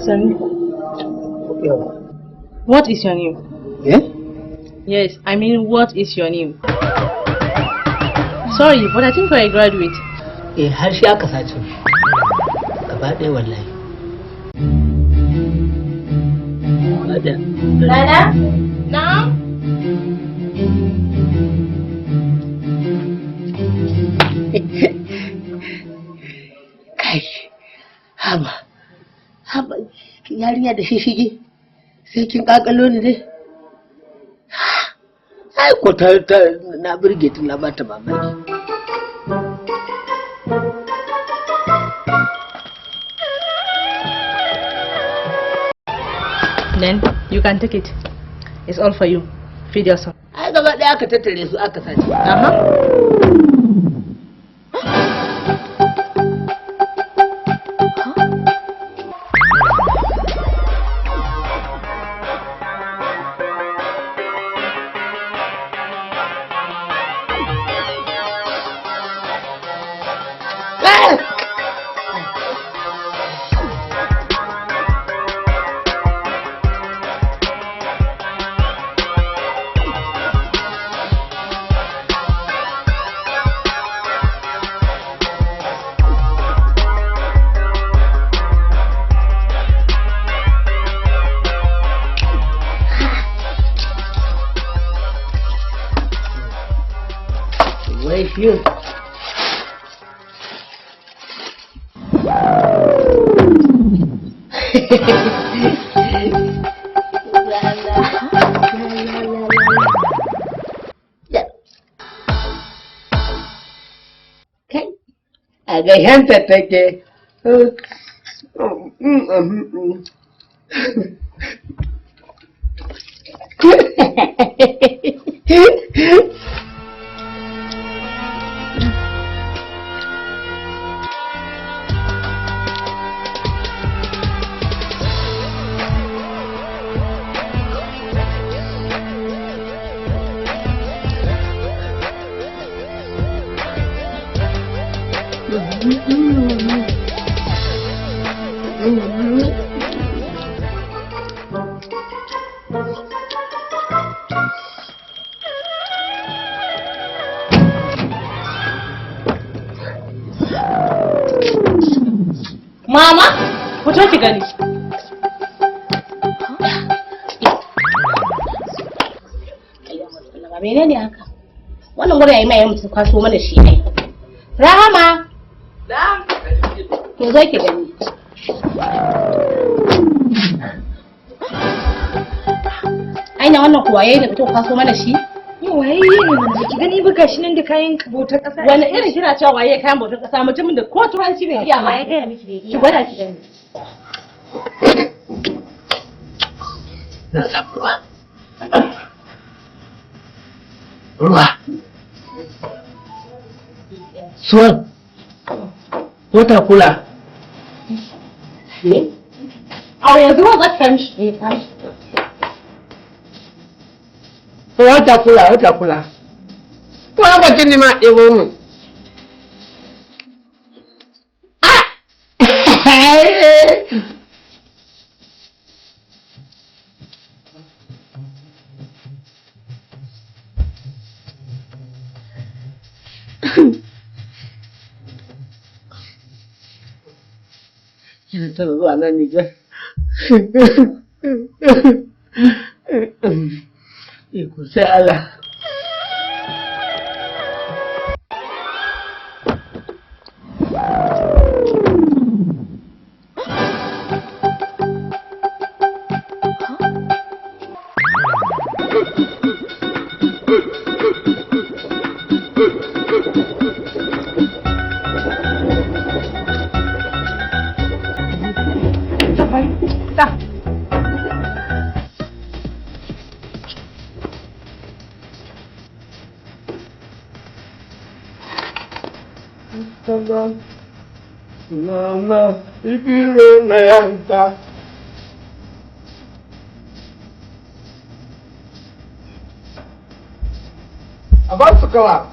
Sannu. What is your name? Eh? Yes, I mean, what is your name? Sorry, but I think you're a graduate. Eh, har shi aka sace. Gaba ɗaya wallahi. Gaba ɗaya. Nana? Na'am? Kai, haba, haba, yarinya da shishigi, sai kin kakalo ni dai. Ai, ko ta, ta na burge ta, na bata mamaki. Then you can take it. It's all for you. Feed yourself. Ai, gaba ɗaya aka tattare su aka sace. Uh-huh. Wai shi kai a gaishanta take. Mama, fito ki gani. Menene haka? Wannan wuri yayi mai mutum kwaso mana shi ai. Rahama. To zo ki gani. Aina wannan kuwa yayi da fito kwaso mana shi? Waye ne mana, ki gani ba, gashi nan da kayan bautar kasa. Wani irin kina cewa waye kayan bautar kasa, mutumin da ko turanci bai iya ba. Waye gaya miki bai Ki iya? gwada ki gani. Na samu ruwa. Ruwa. Suwan. Wata kula. Ne? A yanzu ruwan za ta sami shi. Wata kula, wata kula. Ko lokacin ne ma ɗebo mu. Ina taɓa zuwa nan Nijar. Iko sai Allah. Mama, ibiro na yanta. A ba su kawa.